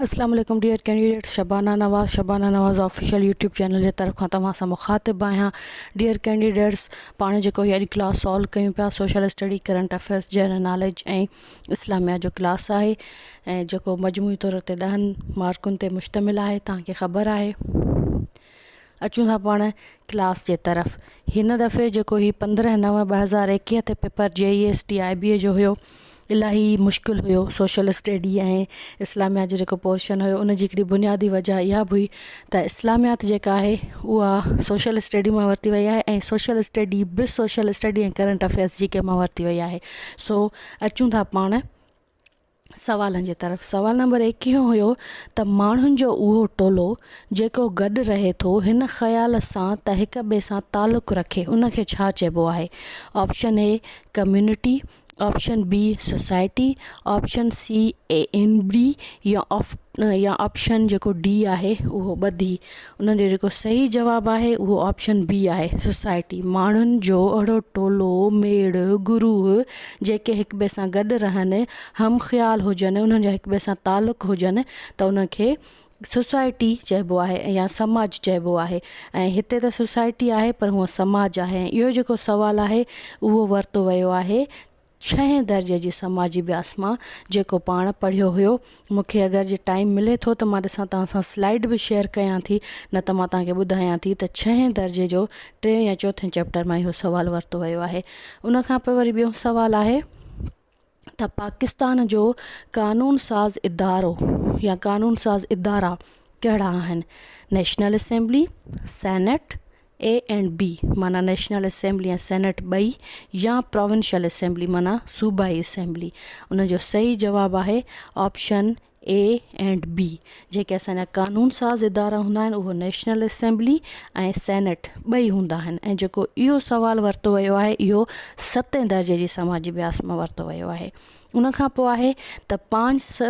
اسلام عليڪم dear candidate Shabana Nawaz Shabana Nawaz official YouTube channel جي طرف کان توهان سان مخاطب آهيان ڊيئر ڪينڊيڊيٽس پاڻ جيڪو هي اڄ ڪلاس سالو ڪيون پيا social study current affairs general knowledge ۽ Islamia جو ڪلاس آهي ۽ جيڪو مجموعي طور تي ڏهن مارڪن تي مشتمل آهي توهان کي خبر آهي اچون ٿا پاڻ ڪلاس جي طرف. هن دفعي جيڪو هي 15 نو 2021 تي paper J E S T I B A جو هيو الاهي مشڪل هيو سوشل اسٽڊي ۽ اسلاميات جو جيڪو پورشن هيو ان جي هڪڙي بنيادي وجه اها به هئي ته اسلاميات جيڪا آهي اها سوشل اسٽڊي مان ورتي وئي آهي ۽ سوشل اسٽڊي به سوشل اسٽڊي ۽ ڪرنٽ افيئرس جي ڪي مان ورتي وئي آهي سو اچون ٿا پاڻ سوالن جي طرف سوال نمبر ايڪيهون هيو ته ماڻهن جو اهو ٽولو جيڪو گڏ رهي ٿو هن خيال سان ته هڪ ٻئي سان تعلق رکي ان کي ڇا چئبو آهي option A community option B society option C A N B يا يا آپشن جيڪو ڊي آهي اهو ٻڌي ان جو جيڪو صحيح جواب آهي اهو آپشن بي آهي سوسائٽي ماڻهن جو اهڙو ٽولو ميڙ گروهه جيڪي هڪ ٻئي سان گڏ رهن هم خيال هجن انهن جا هڪ ٻئي سان تعلق هجن ته ان کي سوسائٽي چئبو آهي يا سماج چئبو آهي ۽ هتي ته سوسائٽي آهي پر هونء سماج آهي ۽ اهو جيڪو سوال آهي اهو ورتو ويو آهي ڇهين درجي جي سماجي اڀياس مان جيڪو پاڻ پڙهيو هيو. مون کي اگر جي ٽائيم ملي ٿو ته مان ڏسان توهان سان سلائيڊ به شيئر ڪيان ٿي نه ته مان توهان کي ٻڌايان ٿي ته ڇهين درجي جو ٽئين يا چوٿين چيپٽر مان اهو سوال ورتو ويو آهي. ان کان پوء وري ٻيو سوال آهي ته پاڪستان جو قانون ساز ادارو يا قانون ساز ادارا ڪهڙا آهن؟ National assembly, senate, A and B معنيٰ نيشنل اسيمبلي ۽ سينيٽ ٻئي يا پراونشل اسيمبلي معنيٰ صوبائي اسيمبلي ان جو صحيح جواب آهي آپشن اي اينڊ بي جيڪي اسان جا قانون ساز ادارا هوندا آهن اهو نيشنل اسيمبلي ۽ سينيٽ ٻئي هوندا آهن ۽ جيڪو اهو سوال ورتو ويو آهي اهو ستين درجي جي سماجي اڀياس مان ورتو ويو آهي ان کان پوء آهي ته پانچ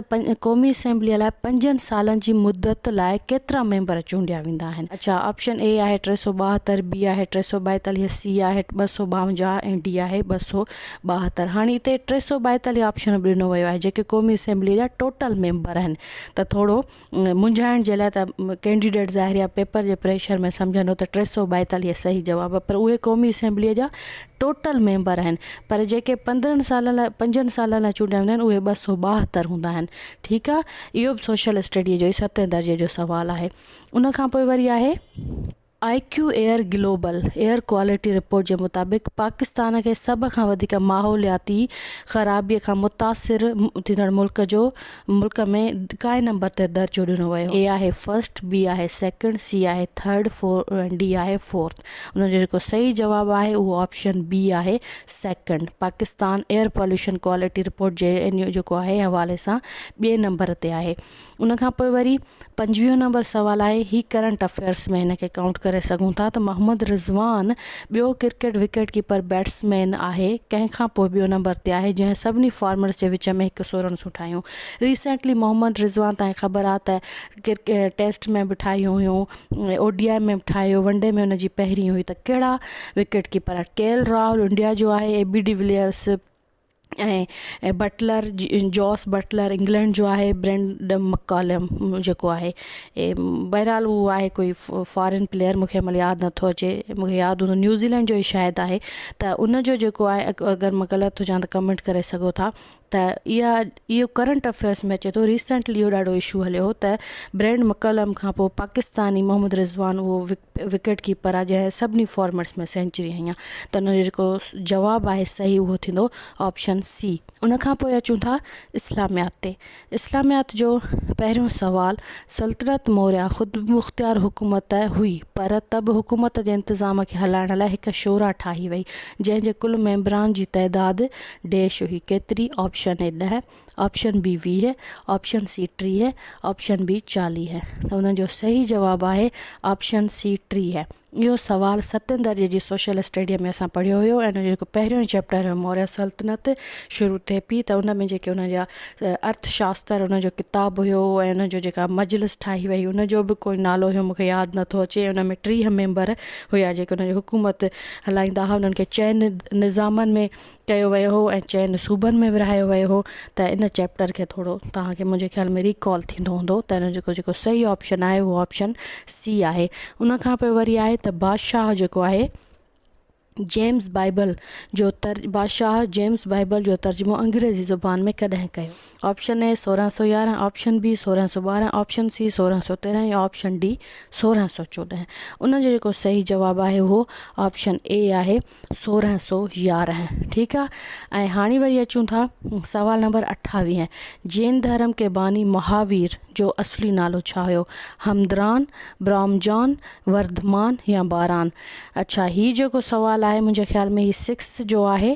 قومي اسيمبليء لاء پنجن سالن جي مدت لاء ڪيترا ميمبر چونڊيا ويندا آهن؟ اڇا آپشن اي آهي 372، بي آهي 342، سي آهي 252 ۽ ڊي آهي 272. هاڻي هتي 342 آپشن به ڏنو ويو آهي جيڪي قومي اسيمبليء جا ٽوٽل ميمبر آهن ته ٿورو منجهائڻ جي لاء ته ڪينڊيڊيٽ ظاهر يا پيپر جي پريشر ۾ سمجهندو ته 342 صحيح جواب آهي پر اهي قومي اسيمبليء جا ٽوٽل ميمبر آهن پر جيڪي پندرهن سالن لاء پنجن سالن لاء چونڊيا ويندا آهن اهي 272 هوندا آهن ٺيڪ آهي اهو به سوشل اسٽڊيء جو ئي ستين درجي جو سوال آهي ان کان پوء وري آهي. I Q air global air quality report جي مطابق پاڪستان کي سڀ کان وڌيڪ ماحولياتي خرابي کان متاثر ٿيندڙ ملڪ جو ملڪ ۾ ڪائين نمبر تي درجو ڏنو ويو. اي آهي فرسٽ، بي آهي سيڪنڊ، سي آهي ٿرڊ، فور ۽ ڊي آهي فورٿ. ان جو جيڪو صحيح جواب آهي اهو آپشن بي آهي second. Pakistan air pollution quality report جي جيڪو آهي حوالي سان ٻئي نمبر تي آهي. ان کان پوء وري پنجويهون نمبر سوال آهي هي ڪرنٽ افيئرس ۾ هن کي ڪائونٽ ڪري سگهون ٿا ته محمد رضوان ٻيو ڪرڪيٽ وڪيٽ ڪيپر بيٽسمين آهي ڪنهن کان پوء ٻيو نمبر تي آهي جنهن سڀني فارمرز جي وچ ۾ هڪ سو رنسون ٺاهيون ريسينٽلي محمد رضوان تائين خبر آهي ته ڪرڪيٽ ٽيسٽ ۾ به ٺاهيون هيون او ڊي I ۾ به ٺاهيو ون ڊي ۾ هن جي پهرين هئي ته ڪهڙا wicket keeper K L Rahul India جو آهي A B de Villiers ۽ Buttler Jos Buttler England جو آهي برينڊ مڪالم جيڪو آهي بهرحال اهو آهي ڪوئي فارين پليئر مونکي هن مهل ياد نٿو اچي مونکي ياد هوندو نيوزيلينڊ جو ئي شايد آهي ته ان جو جيڪو آهي اگر مان غلط هجان ته ڪمينٽ ڪري سگهو ٿا ته اها اهو ڪرنٽ افيئرس ۾ اچي ٿو ريسينٽلي اهو ڏاڍو اشو هليو هو ته برينڊ مڪالم کان پوء پاڪستاني محمد رضوان اهو وڪيٽ ڪيپر آهي جنهن سڀني فارميٽس ۾ سينچري هنئي آهي ته ان جو جيڪو جواب آهي صحيح اهو ٿيندو آپشن سي. ان کان پوء اچون ٿا اسلاميات تي. اسلاميات جو پهريون سوال سلطنت موريا خودمختيار حڪومت هئي پر ته به حڪومت جي انتظام کي هلائڻ لاء هڪ شورا ٺاهي وئي جنهن جي ڪل ميمبران جي تعداد ڊيش هئي ڪيتري آپشن اي ڏهه option B 20، option C 30، option B 40 ته ان جو صحيح جواب آهي آپشن سي 30. اهو سوال ستين درجي جي سوشل اسٽڊيء ۾ اسان پڙهيو هيو ۽ ان جو جيڪو پهريون چيپٽر هيو موريا سلطنت شروع ٿئي پئي ته ان ۾ جيڪي ان جا ارٿ شاستر ان جو ڪتاب هيو ۽ ان جو جيڪا مجلس ٺاهي وئي ان جو به ڪوئي نالو هيو مونکي ياد نٿو اچي ان ۾ 30 ميمبر هيا جيڪي ان جي حڪومت هلائيندا هئا انهن کي چئن نظامن ۾ ڪيو ويو هو ۽ چئن صوبن ۾ ورهايو ويو هو ته ان چيپٽر کي ٿورو توهان کي منهنجي خيال ۾ ريڪال ٿيندو هوندو ته ان جو جيڪو صحيح آپشن آهي اهو آپشن سي آهي ان کان پوء وري آهي ته بادشاهه جيڪو آهي جيمز بائبل جو تر بادشاهه جيمز بائبل جو ترجمو انگريزي زبان ۾ ڪڏهن ڪيو؟ Option A 1611، option B 1612، option C 1613 يا آپشن ڊي 1614. ان جو جيڪو صحيح جواب آهي اهو آپشن اي آهي 1611. ٺيڪ آ ۽ هاڻي وري اچون ٿا سوال نمبر 28 جين ڌرم ڪي باني مهاوير جو اصلي نالو ڇا هيو؟ همدران، برامجان، ورڌمان يا باران؟ اڇا هي جيڪو سوال آهي منهنجي خيال ۾ هي سڪس جو آهي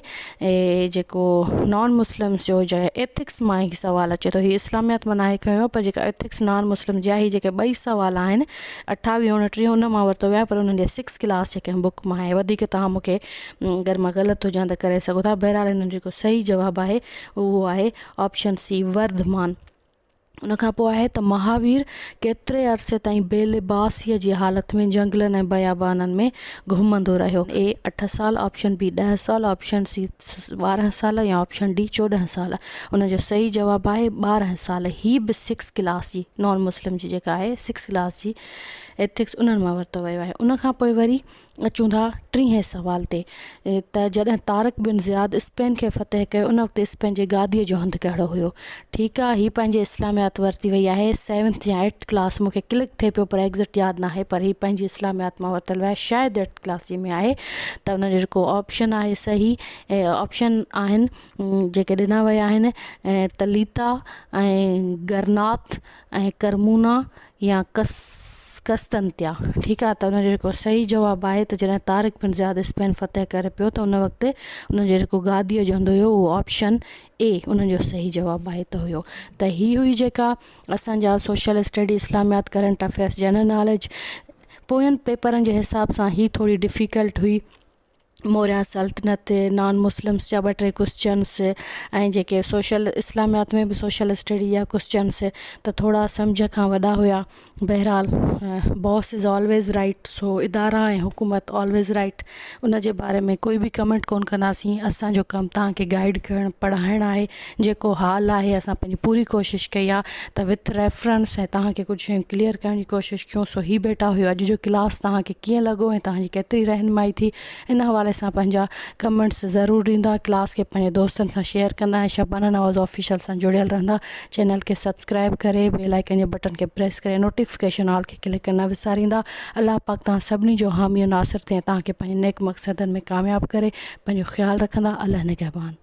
جيڪو نان مسلمس جو ايٿڪس مان هي سوال اچي ٿو هي اسلاميات مان ناهي کنيو پر جيڪا ايٿڪس نان مسلم جي آهي هي جيڪي ٻئي سوال آهن اٺاويهه اڻٽيهه ان مان ورتو ويو آهي پر انهن جي سڪس ڪلاس جي ڪنهن بڪ مان آهي وڌيڪ توهان مون کي اگر مان غلط هجان ته ڪري سگهو ٿا بهرحال هنن جيڪو صحيح جواب آهي اهو آهي آپشن سي ورڌمان. ان کان پوء آهي ته مهاوير ڪيتري عرصي تائين بي لباسيء جي حالت ۾ جهنگلن ۽ بيابانن ۾ گهمندو رهيو. اي اٺ سال، آپشن بي ڏهه سال، آپشن سي 12 سال يا آپشن ڊي 14 سال. ان جو صحيح جواب آهي 12 سال. هي به سڪس ڪلاس جي نان مسلم جي جيڪا آهي سڪس ڪلاس جي ايٿڪس انهن مان ورتو ويو آهي. ان کان پوء وري اچون ٿا ٽيهين سوال تي ته جڏهن طارق بن زياد اسپين کي فتح ڪيو ان وقت اسپين جي گاديء جو هنڌ ڪهڙو هيو؟ ٺيڪ آ هي پنهنجي اسلاميات ورتي وئي آهي سيونٿ يا ايٽٿ ڪلاس مون کي ڪلڪ ٿئي پيو پر ايگزيڪٽ ياد ناهي پر هي پنهنجي اسلاميات مان ورتل ويو آهي شايد ايٽٿ ڪلاس جي ۾ آهي ته ان جو جيڪو آپشن آهي صحيح آپشن آهن جيڪي ڏنا ويا آهن تليتا ۽ گرناٿ ۽ ڪرمونا يا قسطنطنيه. ٺيڪ آ ته ان جو جيڪو صحيح جواب آهي ته جڏهن طارق بن زياد اسپين فتح ڪري پيو ته ان وقت ان جو جيڪو گاديء جو هنڌ هيو اهو آپشن اي ان جو صحيح جواب آهي ته هيو ته هي هئي جيڪا اسان جا سوشل اسٽڊي اسلاميات ڪرنٽ افيئرس جنرل ناليج پوين پيپرن جي حساب سان هي ٿوري ڊفيڪلٽ هئي. موريا سلطنت، نان مسلمس جا ٻه ٽي ڪوسچنس ۽ جيڪي سوشل اسلاميات ۾ به سوشل اسٽڊي جا ڪوسچنس ته ٿورا سمجهه کان وڏا هيا بهرحال باس از آلويز رائيٽ سو ادارا ۽ حڪومت آلويز رائيٽ ان جي باري ۾ ڪوئي به ڪمينٽ ڪون ڪنداسين اسان جو ڪم توهان کي گائيڊ ڪرڻ پڙهائڻ آهي جيڪو حال آهي اسان پنهنجي پوري ڪوشش ڪئي آهي ته وٿ ريفرنس ۽ توهان کي ڪجهه شيون ڪليئر ڪرڻ جي ڪوشش ڪيون سو هي بيٽا هيو اڄ جو ڪلاس توهان کي ڪيئن لڳو ۽ توهان جي ڪيتري رهنمائي ٿي ان حوالي سان پنهنجا ڪمينٽس ضرور ڏيندا ڪلاس کي پنهنجي دوستن سان شيئر ڪندا ۽ شبانه نواز آفيشل سان جڙيل رهندا چينل کي سبسڪرائب ڪري بيل آئيڪن جي بٽن کي پريس ڪري نوٽيفڪيشن آل کي ڪلڪ ڪرڻ نه وساريندا الله پاڪ توهان سڀني جو حامي و ناصر ٿئي ۽ توهان کي پنهنجي نيڪ مقصدن ۾ ڪامياب ڪري پنهنجو خيال رکندا الله نگهبان.